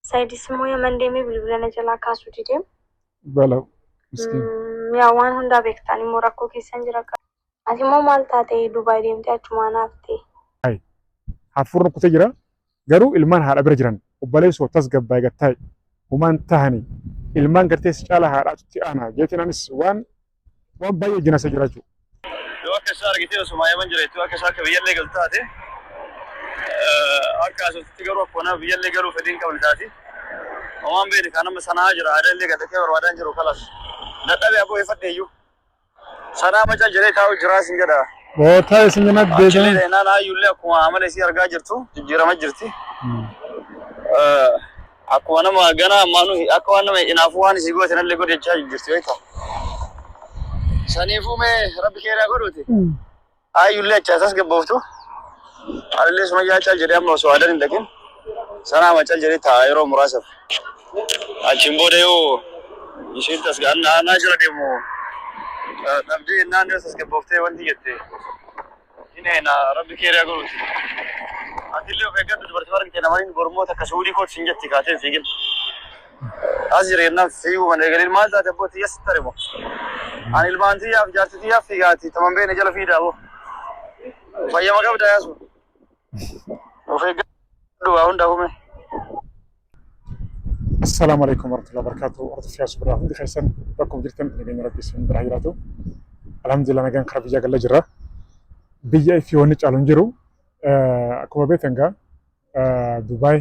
Saidis immoo Yaman deemee bilbila na jalaa kaasuu dide. Balaw miskiin. Yaa waan hundaa beekta ani immoo rakkoo keessan jira. Ati immoo maal taate Dubaay deemtee achumaan hafte? Hafuurri kutee jira. Garuu ilmaan haadha bira jiran obboleessoo tasgabbaa'e gattaa'e humaan tahani ilmaan gartee si caalaa haadhaatu itti aanaa jeetiin anis waan waan baay'ee jinasa jira jechuudha. Yoo akka isaa argitee osuma Yaman jira jettee akka isaa akka biyyallee galu taate, akka asootitti garuu akkuma nama biyyallee galuu fedhii hin qabne taati. Homaan beekne kan nama sanaa jira aadaa illee gad dhaqee barbaadaa hin jiru kalas. Dadhabee aboo ifadhe iyyuu. Sanaa macal jedhee taa'u jiraa sin jedha. Bootaa isin jennaan Achillee deebiin. dheenaan hayyullee akkuma amala isii argaa jirtu jijjiirama jirti. Akkuma nama ganaa ammaanuu akka waan nama inaafuu waan isii goote nallee godhi jechaa jirti beektaa. Saniifuu mee rabbi keeraa godhuuti. Hayyullee achi asas gabbooftu. Anillee sumayyaa cal jedhee amma osoo aadan hin dhaqin sanaa macal jedhee taa'a yeroo muraasaaf. Achiin booda yoo isheen tasgabbaa'aa jira deemu dhabdee jennaan yoo tasgabbooftee wanti jette hin eena rabbi keeraa godhuuti. Atillee of eeggadhu, dubartii argite namani gormoota akka suudii kootu sin jetti kaatee hin fiigin. As jira jennaan fiiguu mana eegaliin maal taate abboo tiyya sitti arimu. Ani ilmaan tiyyaaf jaartii tiyyaaf fiigaati taman beene jala fiidaa boo. Fayyama qabda yaasu. Of eeggadhu waa hunda hume. Assalaamu alaikum warahmatullahi wabarakatuh. Hordoftoota yaasuu biraa hundi keessan bakkuma jirtan nageenya rabbii isin bira jiraatu. Alhamdulillah, nagaan karaa biyyaa gallee jirra. Biyya ifii wanni caalu hin jiru. Akkuma beektan gaa Dubaay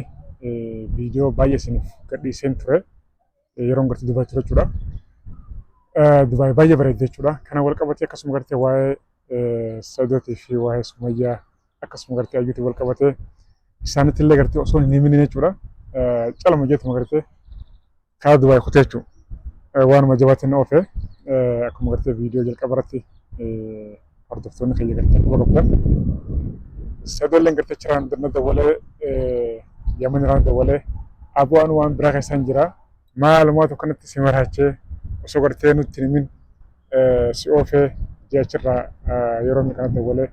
viidiyoo baay'ee isiniif gadhiiseen ture. Yeroon gartee Dubaay ture jechuudha. Dubaay baay'ee bareedde jechuudha. Kana wal qabatee akkasuma gartee waa'ee Saudootii fi waa'ee Sumayyaa akkasuma gartee Ayyuutii wal qabatee isaanitti illee gartee osoo hin himinin jechuudha. Caluma jeetuma gartee karaa Dubaay kutee jechuudha. Waanuma jabaatiin na oofe akkuma gartee viidiyoo jalqaba irratti hordoftoonni kiyya gartee quba qabdan. Sadoolleen gartee achirraan na dawwalee, Yaman irraan dawwalee, aboo anu waan biraa keessan jira, maalumaatu kanatti si maraachee osoo gartee nutti hin himin si oofee jee achirraa yeroo inni kana dawwalee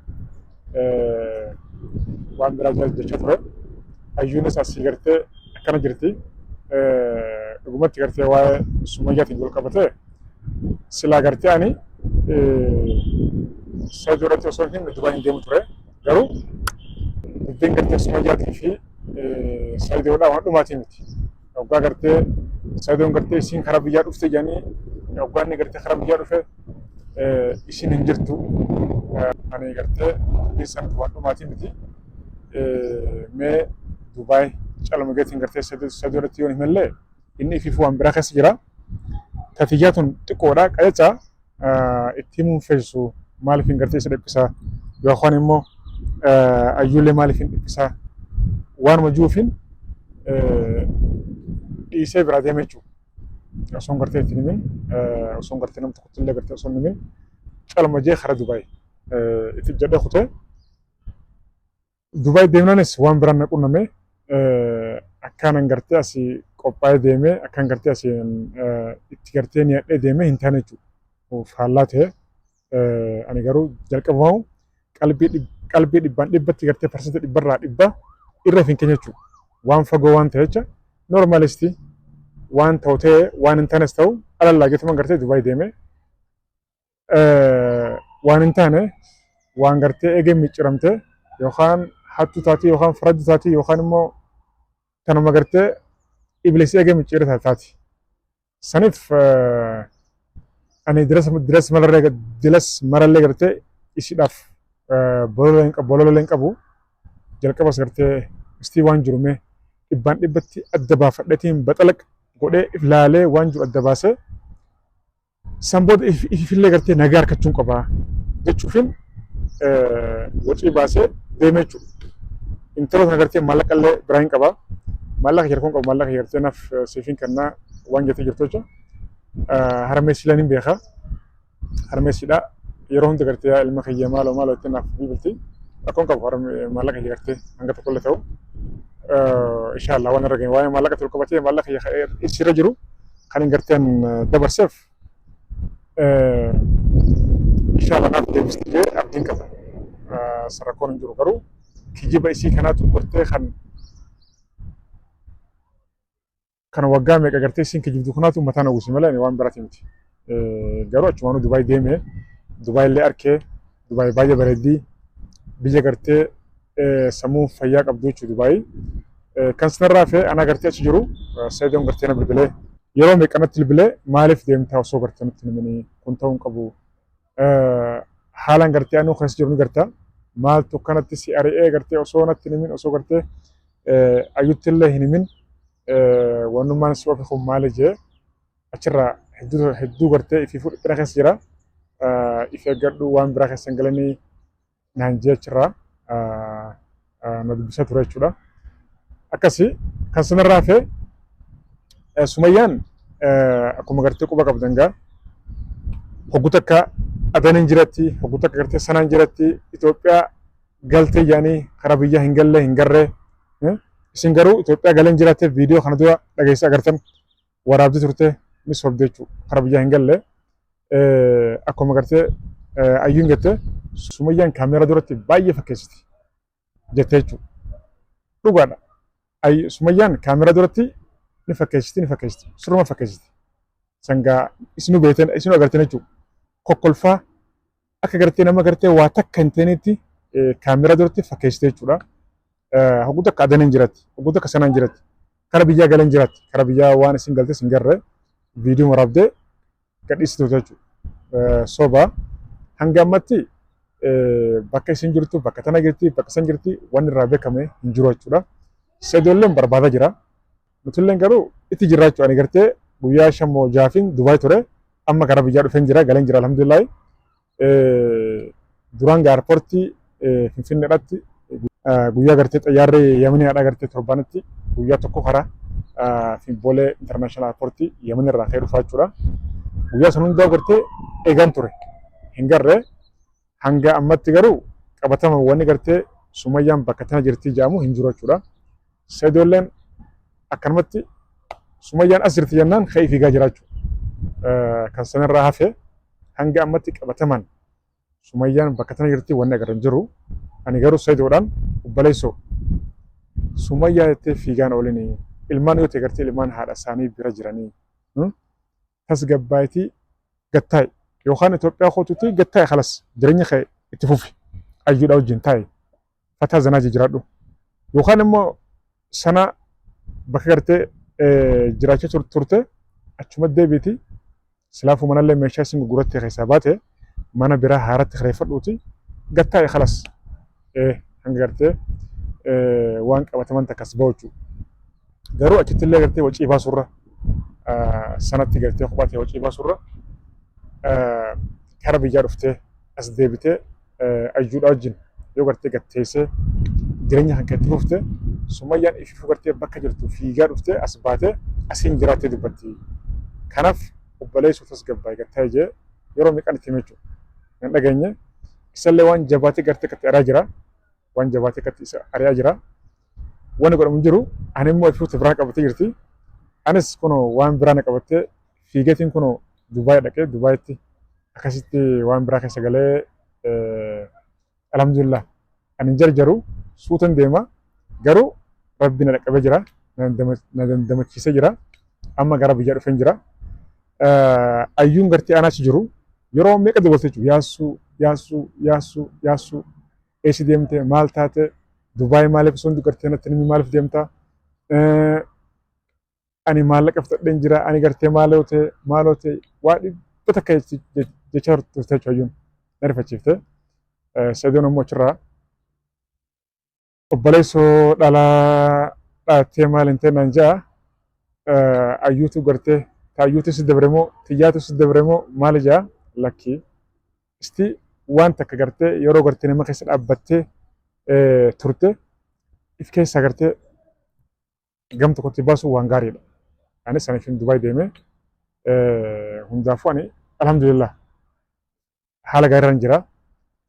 waan biraa jechaa ture. Ayyuunis asii gartee akkana jirti. Dhugumatti gartee waa'ee Sumayyaatiin wal qabatee silaa gartee ani Saudii irratti osoo hin himne Dubaay hin deemu ture. Garuu dubbiin gartee Sumayyaatii fi Saudiidhaa waan dhumaatii miti. Hoggaa gartee Saudiin gartee isiin karaa biyyaa dhufte jedhanii, hoggaa inni gartee karaa biyyaa dhufe isiin hin jirtu. Ani gartee dubbiin san waan dhumaatii miti. Mee Dubaay caluma geetiin gartee Saudii irratti yoo hin himallee inni ifiifuu waan biraa keessa jira. Tatiyyaa tun xiqqoodha qajeelcha itti himuun feesisu, maaliif hin gartee isa dhiphisaa yookaan immoo ayyuulee maaliif hin dhiphisaa waanuma jiruufin dhiisee biraa deeme jechuudha. Osoo hin gartee itti himin, osoo hin gartee nama tokkotti illee gartee osoo hin himin caluma jee karaa Dubaay itti jedhee kutee. Dubaay deemnaanis waan biraan na qunname. Akkaanan gartee asii qophaa'ee deemee, akkaan gartee asii itti gartee niyadhee deemee hin taane jechuudha. Faallaa ta'e. Ani garuu jalqabumaa'u qalbii dhibbaan dhibbatti gartee 100% irra hin keenya jechuudha. Waan fagoo waan ta'e jecha normalisti waan ta'u ta'e waan hin taanes ta'u alallaa geetuman gartee Dubaay deemee waan hin taane, waan gartee eegee micciramte yookaan hattuu taati yookaan faraddu taati yookaan immoo tanuma gartee iblis eegee micciire taati. Saniif ani diras malarree dilas marallee gartee isiidhaaf bolollee hin qabu. Jalqabas gartee istii waan jiru mee dhibbaan dhibbatti adda baafadheetiin baxalaq godhee if laalee waan jiru adda baasee san booda ifillee gartee nagaa argachuun qaba jechuufin wacii baasee deemee jechuudha. Intala sana gartee maallaqa illee biraa hin qaba. Maallaqa jarkoon qabu, maallaqa gartee naaf siifin kennaa waan jettee jirtu jecha. Harmee silaan hin beeka. Harmee siidhaa yeroo hunda gartee yaa ilma kiyya maaloo maaloo jettee naaf bilbilti. Rakkoon qabu, harmee maallaqa kiyya gartee hanga tokko illee ta'u. Inshaallah waan irra ga'e waa'ee maallaqa tol qabatee maallaqa kiyya isirra jiru kan hin garteen dabarseef inshallah naaf deebisti jee abdiin qaba. Rakkoon hin jiru, garuu kijiba isii kanaatu gartee kan Kan waggaa meeqa gartee isin kijibdu kanaatu mataa na uwwise malee ani waan biraati miti. Garuu achumaanuu Dubaay deeme, Dubaay illee arkee, Dubaay baay'ee bareeddii, biyya gartee sammuu fayyaa qabdu jechuudha Dubaay. Kan sanarraa hafe ana gartee achi jiru Sayidoon gartee na bilbilee yeroo meeqa natti bilbilee, maaliif deemtaa osoo gartee nutti himanii, kun ta'uu hin qabu. Haalaan gartee anuu keessa jiru ni garta. Maaltu kanatti si ari'ee gartee osoo natti hin himin, osoo gartee ayyutti illee hin himin, wannummaan si ofi kun maali jee achirraa hedduu hedduu gartee ifii dhiphina keessa jira. If eeggadhu, waan biraa keessa hin galanii naan jee achirraa na dubbisaa ture jechuudha. Akkasii kan sanarraa hafe Sumayyaan akkuma gartee quba qabdan gaa hoggu takka Adaniin jiratti, hoggu takka gartee sanaan jiratti, Itoophiyaa galtee jaanii karaa biyyaa hin galle hin garree. Isin garuu Itoophiyaa galeen jiraatte viidiyoo kana dura dhageessa agartan waraabdii turte ni sobde jechuudha. Karaa biyyaa hin galle akkuma gartee ayyuun jette Sumayyaan kaameeraa duratti baay'ee fakkeessiti jette jechuudha. Dhugaadha. Sumayyaan kaameeraa duratti ni fakkeessiti, ni fakkeessiti, sirruma fakkeessiti. Sangaa isinu beektan, isinu agartan jechuudha. Kokkolfaa akka gartee nama gartee waa takka hin ta'initti kaameeraa duratti fakkeessite jechuudha. Hogguu takka Adaniin jiratti, hogguu takka sanaan jiratti, kara biyyaa galan jiratti, kara biyyaa waan isin galtes hin garree viidiyoo waraabdee gadhiisitu jechuudha. Soba hanga ammatti bakka isin jirtu, bakka tana jirti, bakka san jirti, wanni irraa beekame hin jiru jechuudha. Seedoolleen barbaadaa jira. Nutilleen garuu itti jirra jechuudha. Ani gartee guyyaa 5 moo 6fin Dubaay ture. Amma gara biyyaa dhufeen jira, galeen jira, alhamdulillahi. Duraan gaa airportii Finfinneedhaatti guyyaa gartee xayyaarri Yemeniidha gartee torbanitti guyyaa tokko karaa Boolee International Airportii Yemen irraa ka'ee dhufaa jechuudha. Guyyaa san hundaa gartee eegan ture. Hin garree hanga ammatti garuu qabatama wanni gartee Sumayyaan bakka tana jirti jedhamu hin jiru jechuudha. Seedoolleen akkanumatti Sumayyaan as jirti jennaan ka'ee fiigaa jira jechuudha. Kan sanarraa hafe hanga ammatti qabataman Sumayyaan bakka tana jirti wanni agarran jiru. Ani garuu Sayidoodhaan, obboleessoo, Sumayyaa jettee fiigaan oolinii, ilmaan yoo ta'e gartee ilmaan haadha isaanii bira jiranii tasgabbaayitii gattaa'i yookaan Itoophiyaa kootuutti gattaa'i, kalas jireenya kee itti fufi, ayyuudha wajjin taa'i, fataa zanaa jijjiradhu, yookaan immoo sana bakka gartee jiraachaa turte achuma deebiiti, silaafuu manallee meeshaa isin gurgurattee keessaa baate mana biraa haaratti kireeffadhuuti gattaa'i, kalas hanga gartee waan qabataman takkas bahu jechuudha. Garuu achitti illee gartee wacii baasurra, sanatti gartee kophaa ta'e wacii baasurra, kara biyyaa dhuftee as deebitee ayyuudha wajjin yoo gartee gatteessee jireenya kan keetti fufte, Sumayyaan ififuu gartee bakka jirtu fiigaa dhuftee as baatee asiin jiraattee dubbatti. Kanaaf obboleessoo, tasgabbaa'e gattaa jee yeroo meeqaan itti hime jechuudha. Nan dhageenye. Isallee waan jabaatee gartee akkatti ari'aa jira. Waan jabaatee akkatti isa ari'aa jira. Wanni godhamu hin jiru. Ani immoo ifuutti biraa qabatee jirti. Anis kunoo waan biraa na qabattee fiigeetiin kunoo Dubaay dhaqee, Dubaayitti akkasitti waan biraa keessa galee, alhamdulillah ani hin jarjaru, suutan deema, garuu rabbi na dhaqqabee jira, na dandamachiisee jira, amma gara biyyaa dhufeen jira. Ayyuun gartee anaachi jiru yeroo meeqa dabalte jechuudha, yaassuu yaassuu yaassuu yaassuu, eessi deemte, maal taate, Dubaay maaliif osoo gartee natti nimi, maaliif deemta, ani maallaqa fudhadheen jira, ani gartee maaloo ta'e maaloo ta'e, waa 100 jechaa turte jechuudha. Ayyuun na rifachiifte. Sadoon ammoo achirraa, obboleessoo, dhalaa dhaattee maal hin ta'e naan ja'a, ayyuutu gartee taayyuutu si dabre moo xiyyaatu si dabre moo maali ja'a, lakkii isti waan takka gartee yeroo gartee nama keessa dhaabbattee turte if keessaa gartee gam tokkotti baasuun waan gaariidha. Anis aniif Dubaay deemee hundaafuu ani alhamdulillah haala gaariirra jira.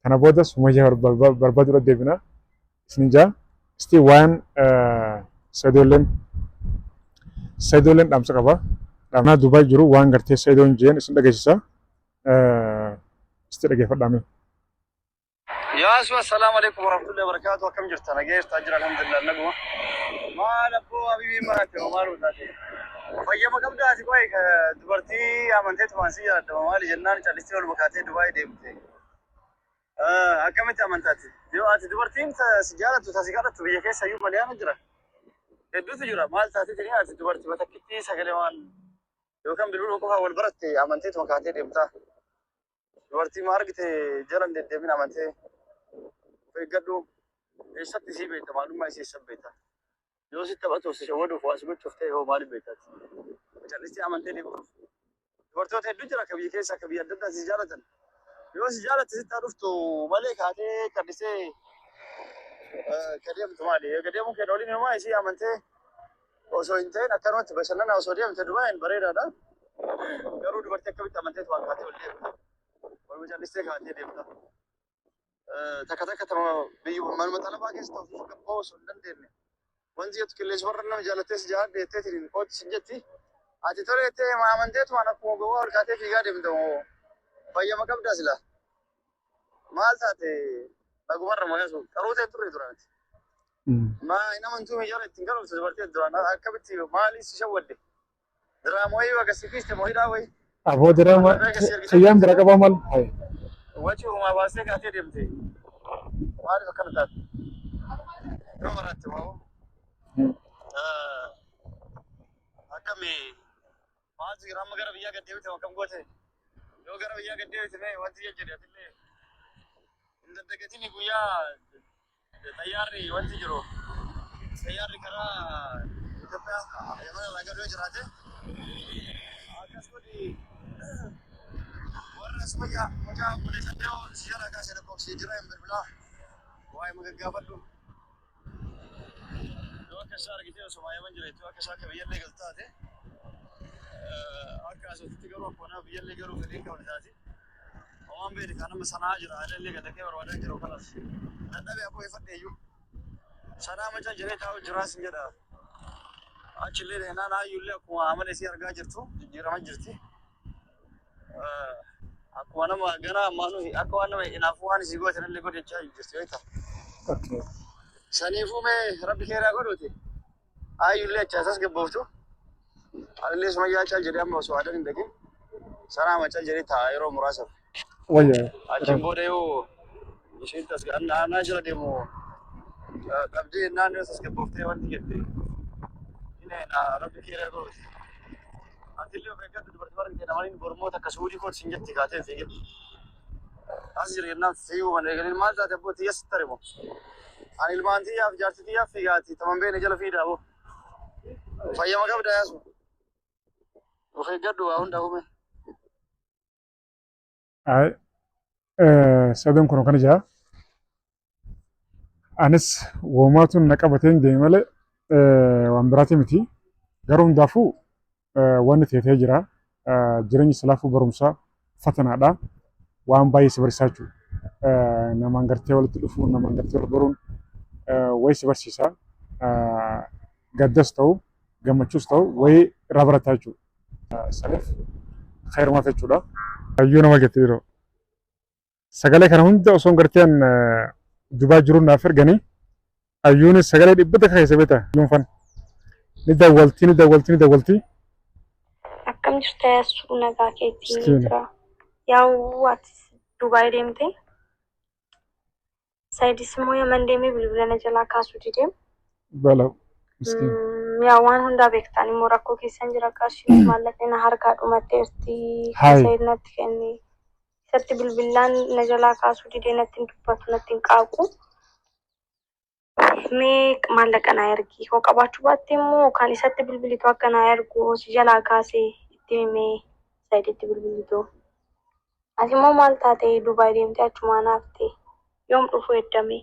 Kana booda Sumayyaa barbaaduudha deebina. Isin jaa isti waan Sayidoolleen dhaamsa qaba. Dhaamsa Dubaay jiru waan gartee Sayidoon jeen isin dhageessisa. Isti dhageeffadhaame. Yaasu, assalaamu alaikum warahmatullahi wabarakatuh. Akkam jirta? Nagee jirta? Jira, alhamdulillah, naguma. Maal abboo, habibii, maraate maal taate? Fayyama qabdaa ati qo'e dubartii amantee tumaan si jaaladha maali jennaan callistee ol makaatee Dubaay deemte. Akkamitti amantaati? Yoo ati dubartiin si jaalattu ta si kadhattu biyya keessa iyyuu malee ama jira. Hedduutu jira. Maal taatee ati dubartii takkitti sagalee waan yookaan bilbiluma qofaa wal baratte amantee tuma kaatee deemtaa. Dubartii maa argite jala hin deddeemin, amantee of eeggadhu. Eessatti isii beekta? Maalummaa isii eessatti beekta? Yoo si taphatuuf, si shawwaduuf, waa si gochuuf ta'e hoo maaliif beektaati? Callistee amantee deemuuf. Dubartoota hedduu jira akka biyya keessa, akka biyya adda addaa si jaalatan. Yoo si jaalatte sitti haa dhuftu malee kaatee callisee ka deemtu maali? Eega deemuu kee oliin himaa isii amantee osoo hin ta'in akkanumatti bashannana osoo deemte Dubaayin bareedaadha. Garuu dubartii akkamitti amanteetu waan kaatee ol deemta? Waluma callistee kaatee deemta. Takka takka tama biyya manuma xalabaa keessa ta'u fufa gabbaa osoo hin dandeenye. Wanti jettu qilleensa warra nama jaalattee si jaaladhe jetteetiin kootti sin jetti. Ati tole jettee amanteetumaan akkuma gowwaa ol kaatee fiigaa deemta moo fayyama qabdaa sila? Maal taate dhagumarra moo yaasu qaruutee turre duraanti. Maa hin amantuu miyyara ittiin galumsa dubartii duraan akkamitti maaliif si shawwadde? Diraamaa wayii agarsiifiste moo hidhaa wayii? Aboo, diraama kiyyaan bira qabaa maal? Hayi. Waci uumaa baasee kaatee deemte. Maaliif akkana taate? Yoo baratte moo? Akkami, maaltu jira amma? Gara biyyaa gad deebite moo akkam goote? Yoo gara biyyaa gad deebite mee wanti jejjedhe atillee hin daddagatini. Guyyaa xayyaarri wanti jiru, xayyaarri karaa Itoophiyaa Yaman irraa gad yoo jiraate akkas godhi. Warra Sumayyaa mucaa obboleessa yoo si jala kaasee lakkoofsi jira hin bilbilaa waa'ee magaggaafadhu. Yoo akka isaa argite osoo Yaman jira jechuun akka isaa akka biyyallee galtaate akka asootitti garuu akkuma nama biyyallee garuu fedhii hin qabne taati. Waan beekne kan nama sanaa jira adallee gad dhaqee barbaadaa jiru kanas. Dadhabee aboo ifadhe iyyuu. Sanaa macaa jiree taa'u jiraas hin jedha. Achillee naan hayyullee akkuma amala isii argaa jirtu jijjiirama jirti. Akkuma nama ganaa ammaanuu akka waan nama inaafuu waan isii goote nallee godhe jechaa jirti beektaa. Saniifuu mee rabbi keeraa godhuuti. Hayyullee achi asas gabbooftu. Anillee Sumayyaa cal jedhee amma osoo adan hin dhaqin sanaa macal jedhee taa'a yeroo muraasaaf. Wayya. Achiin booda yoo isheen tasgabbaa'aa jala deemu dhabdee naannoo tasgabbooftee wanti jette inni rabbi keeraa godhuuti. Atillee of eeggadhu, dubartii argite namani bormoota akka suudii kooti sin jetti kaatee fiigin. As jira jennaan fiiguu mana eegalin maal taate abboo tiyya sitti arimu. Ani ilmaan tiyyaaf jaartii tiyyaaf fiigaati taman beene jala fiidaa boo. Fayyama qabda yaasu. Of eeggadhu waa hunda uume. Ay, sadan kun kana jaa. Anis woomaatuun na qabateen deeme malee waan biraati miti. Garuu hundaafuu wanni ta'ee jira. Jireenyi silaafuu barumsa fatanaadha. Waan baay'ee si barsiisaa jechuudha. Namaan gartee walitti dhufuun, namaan gartee wal baruun wayii si barsiisa. Gaddas ta'u, gammachuus ta'u wayii irraa barataa jechuudha. Saniif khayrumaaf jechuudha. Hayyuu nama jette yeroo. Sagalee kana hunda osoo garteen Dubaa jiruun naaf erganii, hayyuunis sagalee 100 keessa beekta hayyuun fan. Ni dawwaltii, ni dawwaltii, ni dawwaltii. Akkam jirta Yaasuu, nagaa keetii? Miskiina. Jira. Yaa'u ati Dubaay deemte. Saayidis immoo Yaman deemee bilbila na jalaa kaasuu didee. Bala miskiina. Yaa waan hundaa beektaan immoo rakkoo keessan jira, qarshiin maallaqni na harkaa dhumatteerti. Hayi. Saayid natti kenne. Isatti bilbilaan na jalaa kaasuu didee, natti hin dubbatu, natti hin qaaqu. Mee maallaqa naa ergi. Hoo qabaachuu baatte immoo kan isatti bilbilitu akka naa ergu hoo si jalaa kaasee itti himee Saayiditti bilbilitu. Ati immoo maal taate Dubaay deemtee achumaan hafte? Yoom dhufu eddame?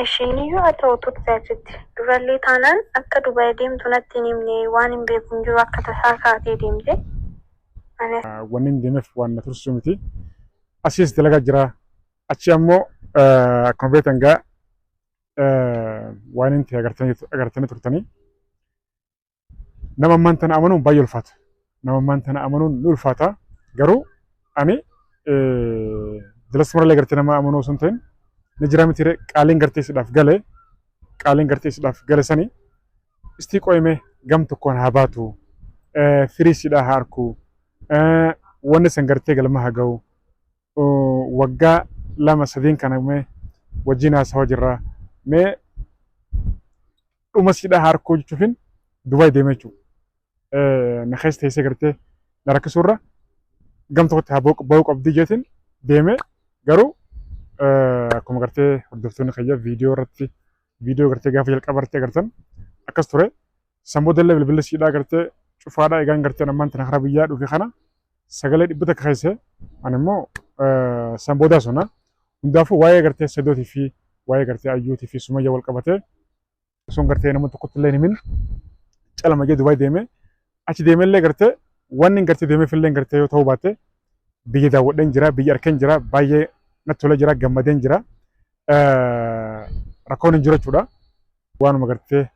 Ishiniyyuu haa ta'u turte achitti. Durallee taanaan akka Dubaay deemtu natti hin himne, waan hin beeku hin jiru, akka tasaa kaatee deemte. Ani Wanni hin deemeef waan na tursiisu miti. Asiis dalagaa jira. Achi ammoo akkuma beektan gaa waan inni ta'e agartanii turtanii. Nama ammaan tana amanuun baay'ee ulfaata. Nama ammaan tana amanuun ni ulfaata. Garuu ani jalas marallee gartee nama amanuu osoo hin ta'in ni jira miti, qaaliin gartee sidhaaf gale, qaaliin gartee sidhaaf gale sani. Istii qoyime gam tokkoon haa baatu, firii siidhaa haa arku, wanni san gartee galma haa ga'u. Waggaa 2 3n kana mee wajjin haasawaa jirra. Mee dhuma siidhaa haa arkuu jechuufin Dubaay deeme jechuudha. Na keessa teessee gartee na rakkisuurra gam tokkotti haa ba'uu qabdii jeetiin deeme. Garuu akkuma gartee hordoftoonni kiyya viidiyoo irratti viidiyoo gartee gaafa jalqaba irratti agartan akkas ture. San boodallee bilbilli siidhaa gartee cufaadhaa. Egaan gartee ammaan tana karaa biyyaa dhufe kana sagalee 100 keesse ani immoo san boodaa suna. Hundaafuu waa'ee gartee Saidootii fi waa'ee gartee Ayyuutii fi Sumayya wal qabatee osoon gartee nama tokkotti illee hin himin calama jee Dubaay deeme. Achi deemellee gartee wanni hin gartee deemeef illee gartee yoo ta'uu baate biyya daawwadheen jira, biyya arkeen jira, baay'ee natti tolee jira, gammadeen jira. Rakkoon hin jiru jechuudha. Waanuma gartee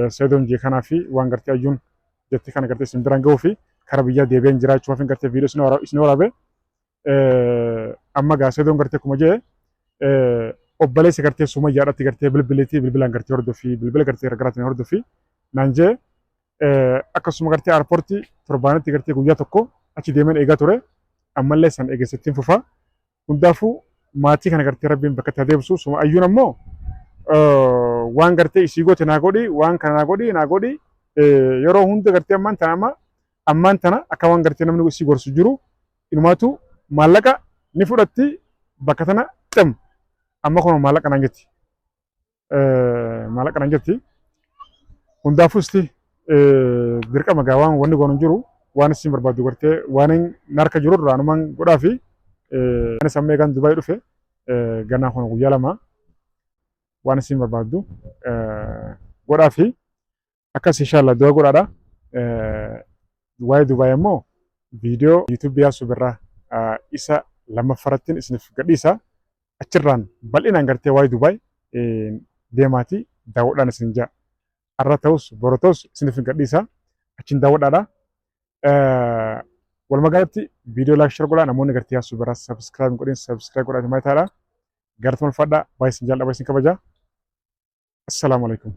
Saidoon jee kanaa fi waan gartee Ayyuun jette kana gartee isin biraan ga'uu fi kara biyyaa deebi'een jira jechuuf gartee viidiyoo isin waraabe. Amma gaa Saidoon gartee akkuma jee obboleessa gartee Sumayyaadhaatti gartee bilbileetii bilbilaan gartee hordofii bilbila gartee garaagaraatiin hordofii naan jee. Akkasuma gartee airportii torbaanitti gartee guyyaa tokko achi deemeen eegaa ture, ammallee san eegeessattiin fufa. Hundaafuu maatii kana gartee Rabbiin bakka itti adeemsu. Suma Ayyuun ammoo waan gartee isii goote naa godhi, waan kana naa godhi, naa godhi, yeroo hunda gartee ammaan tana amma ammaan tana akka waan gartee namni isii gorsu jiru inumaatu maallaqa ni fudhatti bakka tana xam amma kun maallaqa naan jetti. Maallaqa naan jetti. Hundaafuu isti dirqama gaa waan wanni goonu hin jiru, waan isin barbaaddu gartee waan narka jiru irraa anumaan godhaa fi anis amma eegaan Dubaay dhufe ganaa kun guyyaa 2 waan isin barbaaddu godhaa fi akkas inshallah du'a godhaadha. Waa'ee Dubaay ammoo viidiyoo YouTube Yaasuu Birraa isa lammaffarattiin isiniif gadhiisa. Achirraan bal'inaan gartee waa'ee Dubaay deemaati daawwadhaan isin ja'a. Har'a ta'us boru ta'us isiniif gadhiisa. Achiin daawwadhaadha. Walumaa galatti viidiyoo like share godhaa. Namoonni gartee Yaasuu Birraa subscribe godhin subscribe godhaa maayitaadha. Galatuma ulfaadhaa, baay'ee isin jaalladha, baay'ee isin kabaja. Assalaamu alaikum.